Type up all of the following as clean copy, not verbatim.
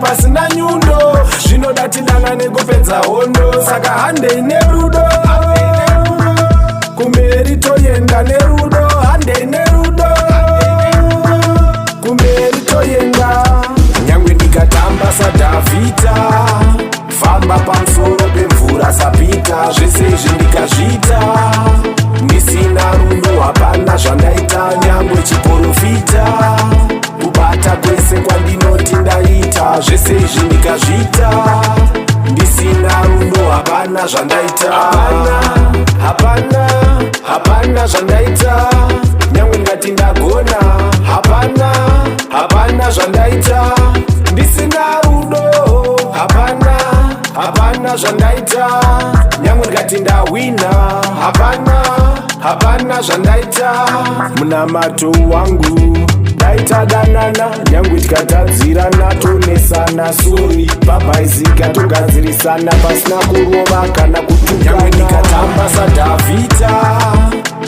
pasina nyundo. Zvinoda tidanane kupedza hondo, saka handei nerudo kumberi, toenda nerudo, handei nerudo kumberi, toenda. Nyangwe ndikatamba saDhavhidha, famba pamusoro pemvura saPita, zvese izvi ndikazviita ndisina rudo, hapana zvandaita. Nyangwe chiprofita, kubata kwese kwandinoti ndaita, zvese izvi ndikazviita ndisina rudo, hapana zvandaita. Hapana, hapana, hapana zvandaita. Nyangwe ndikati ndagona, hapana, hapana zvandaita ndisina rudo. Hapana, hapana zvandaita. Nyangwe ndikati ndahwina, hapana, hapana zvandaita. Munamato wangu, daita danana, nyangwe tikatadzirana, tonesana, sorry, pabhaizika togadzirisana pasina kurova kana kutukana. Nyangwe ndikatamba saDhavhidha,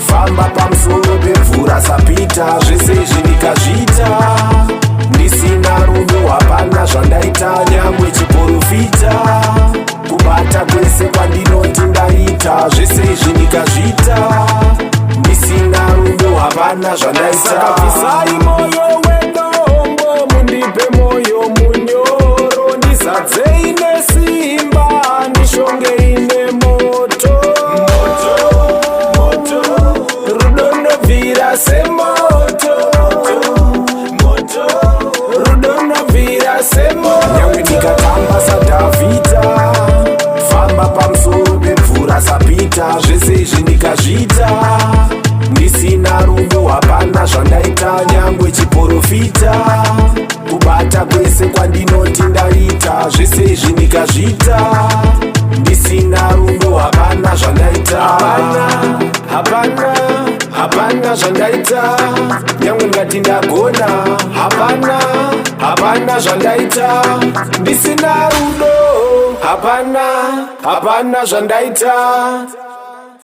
famba pamusoro pemvura saPita, zvese izvi ndikazviita ndisina rudo, hapana zvandaita. Nyangwe chiprofita, kubata kwese kwandinoti ndaita, zvese izvi ndikazviita ndisina rudo, hapana zvandaita. Saka bvisai moyo wedombo, mundipe moyo munyoro, ndizadzei nesimba, ndishongei nemoto, moto, moto. Rudo nobvira semoto, moto. Rudo nobvira semoto. Nyangwe ndikatamba saDhavhidha, famba pamusoro pemvura saPita, zvese izvi ndikazviita ndisina rudo, hapana zvandaita. Nyangwe chiprofita, kubata kwese kwandinoti ndaita, zvese izvi ndikazviita ndisina rudo, hapana zvandaita. Hapana, hapana, hapana zvandaita. Nyangwe ndikati ndagona, hapana, hapana zvandaita ndisina rudo. Hapana, hapana zvandaita.